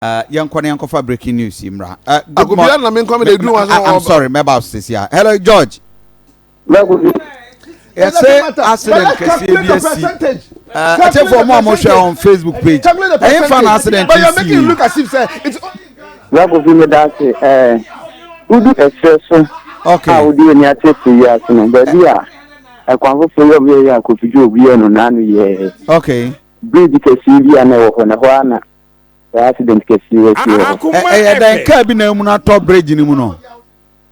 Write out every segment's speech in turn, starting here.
Yɛnkɔ na yɛnkɔfa breaking news yi mmra. Good Akobia morning. na menkɔ me de duru wa I'm sorry, mɛba sisi a. Hello, George. Yɛsɛ accident kɛseɛ bi asi. Ɛkyɛfoɔ mo a mohwɛ on Facebook page. Ɛyɛ fa na accident But you're making it si. look as if say it's Rakofi, me da ase. Wodu ɛserɛ so a wode w'ani atete wiase no, baabi a ɛkwan foforɔ yɛ ɔmo yɛ a Kofidwo obi yɛ no n'ano yɛ bridge kɛseɛ bi a na ɛwɔ hɔ na ɛhɔ a na saa accident kɛseɛ asi wɔ hɔ. Ɛyɛ dɛn, kaa bi na emu na atɔ bridge ni mu no?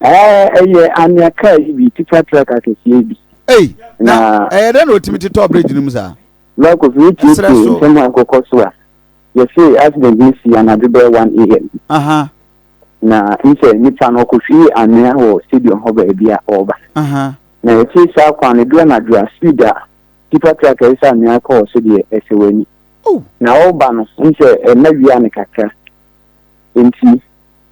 Ɛyɛ anwea kaa yi bi, tipper truck akɛseɛ bi. Ei, na Na ɛyɛ dɛn na otimi tetɔ bridge ni mu saa? Rakofi, Ɛserɛ wotietie so. nsɛm a nkɔkɔ so a, yɛse accident no si anadwo bɛyɛ 1 a.m. Na nsɛ nipa no ɔkɔhwie anwea wɔ stadium hɔ baabi a ɔreba. Na yɛte saa kwan no du anadwo a, speed a tipper truck a ɛsɛ anwea kɔɔ so deɛ, ɛsɛ w'ani. Na ɔreba no, nsɛ ɛna wia no kakra nti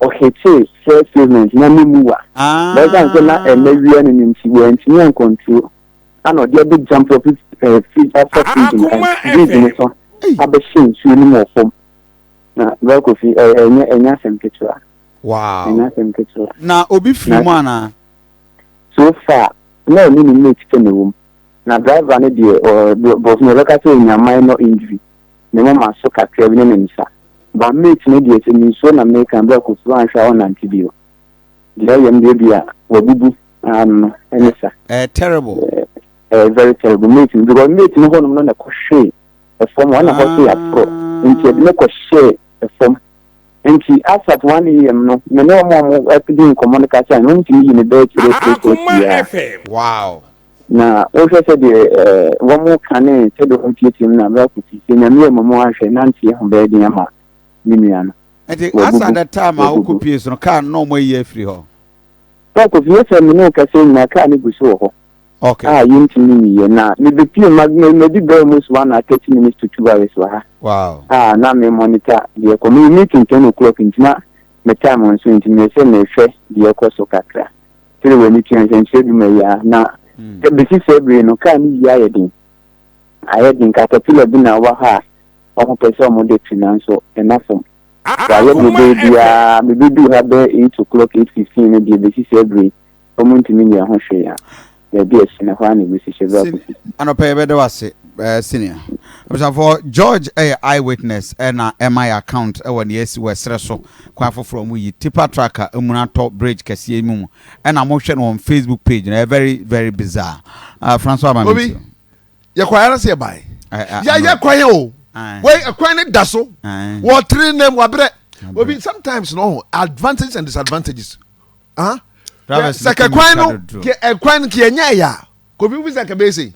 ɔhete first pavement na ne mu wa. Bɛsan sɛ na ɛna wia no nti wɔantumi ancontrol ana ɔde abɛ jump up fi afa bridge no bridge no so abɛhyɛ nsuo no mu wɔ fam. Na bɛkɔfi, ɛnyɛ asɛm ketewa. Ɛnyɛ asɛm ketewa. Na obi firi mu anaa? So far na ɛne ne mate pɛ na ɛwɔ mu, na driver no deɛ, bɔfo no yɛbɛka sɛ ɔnya minor injury, ne moma so kakra bi ne ne nsa ba. Mate no deɛ, sɛ nsuo na meka berɛ Kofi anhwɛ a ɔnante bio deɛ, ɛyɛ m deɛ bi a wabubu ano no ɛne sa. Ɛyɛ terrible. Ɛyɛ very terrible. Mate no, because mate no hɔnom no na ɛkɔhwee ɛfam hɔ na hɔ so yɛ aforɔ nti ɛde ne kɔhyɛɛ ɛfam. Nti as at 1 a.m. no, me ne ɔmo a ɔmo ɛdi nkɔmmɔ no kasa no, ɔmo tumi yi ne bɛyɛ 3:30 a. Na wohwɛ sɛ deɛ wɔn kane sɛdeɛ wɔn tietie mu na abɛɛ Kofi sɛ Nyame yɛ mɔmɔ ahwɛ nanteɛ ho bɛyɛ den ama me nua no. Nti Wabubu. as at the time a Wabubu. wokɔ pie so no, kaa no na ɔmo ayi afiri hɔ? Bɛɛ Kofi, yɛ sɛ me ne wo kasa nyinaa, kaa no gu so wɔ hɔ a yɛntumi nyiyɛ. Na mebɛpie ma madi bɛyɛ almost 1 hour 30 minutes to 2 hours wɔ ha a na me monitor deɛ kɔ. Me meeting 10 o'clock nti na me time nso nti meyɛ sɛ mehwɛ deɛ ɛkɔ so kakra sɛde w'ani tua nsɛnkyerɛ bi ma yi a. Na bɛsi sɛ bere no, kaa no yi ayɛ den, ayɛ den. Caterpillar bi na wɔ ha a ɔmo pɛ sɛ ɔmo de tu, nanso ɛna fam wayɛ deɛ bɛyɛ biara. Mebɛduu ha bɛyɛ 8 o'clock, 8:15 no deɛ, bɛsi sɛ bere ɔmo ntumi nyɛ ho hwee a baabi a ɛhyɛ no hɔ a na ɛbɛsi hyɛ bɛ Akɔsi. Anɔpɛ yɛbɛda wo ase, senior abusuafoɔ. George ɛyɛ eye witness ɛna ɛma yɛ account ɛwɔ nea asi wɔ ɛserɛ so kwan foforɔ mu yi, tipper truck a emuna atɔ bridge kɛseɛ mu ɛna mohwɛ no wɔn Facebook page no. Ɛyɛ very very bizarre. Francois Obi. Mami. Yɛ kwan ara sɛ yɛ bae. Yɛ kwan o. Wei ɛkwan ne da so. Wɔ tiri nam wabrɛ. Obi, sometimes no, advantages and disadvantages. Ah. Sɛ kɛkwan no kɛ ɛkwan no kɛ ɛnyɛ yɛ a, Kofi fi sɛ kɛbɛyɛ sei.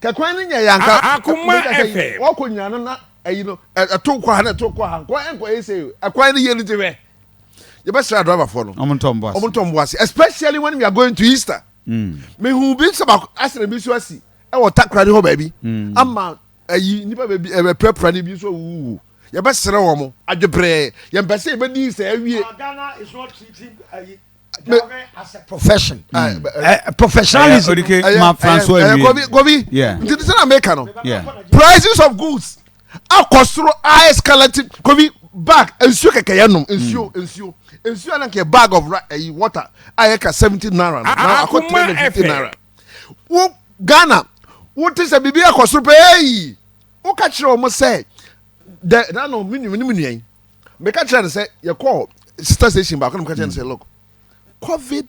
Kɛkwan no nyɛ yɛ anka. Akoma FM. Wɔkɔ nyina no na ɛyi no ɛto kɔ ha na ɛto kɔ ha nkɔ ɛnkɔ yɛ sei. Ɛkwan no yɛ no ti hwɛ. Yɛbɛsrɛ driverfoɔ no. Ɔmo ntɔ mbɔ ase. Ɔmo ntɔ mbo ase, especially when we are going to Easter. Mehu bi sɛ baako accident bi so asi ɛwɔ Takoradi hɔ baabi ama ɛyi nipa baabi ɛbɛ pɛrɛpɛrɛ ne bi nso awuwu. Yɛbɛsrɛ wɔn adwebrɛɛ, yɛmpɛ sɛ yɛbɛdi sɛ awie. Ghana is not treating driving as a profession. Professionalism. Odike Ɛyɛ ma Francois ɛyɛ wie. Kobi, Kobi. Nti sɛ na meka no, prices of goods akɔ soro a escalate. Kobi, bag nsuo kɛkɛ yɛ nom nsuo, nsuo nsuo a na nkɛ bag of ɛyi water a yɛ ka ₦70 no na akɔ Akoma 350 FM. naira. Wo Ghana wo te sɛ biribi akɔ soro pɛɛ yi, woka kyerɛ wɔn sɛ dɛ nano mi nua mi nua yi, meka kyerɛ no sɛ yɛkɔ sister station baako na meka kyerɛ no sɛ, look, COVID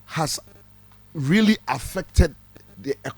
has really affected the economy.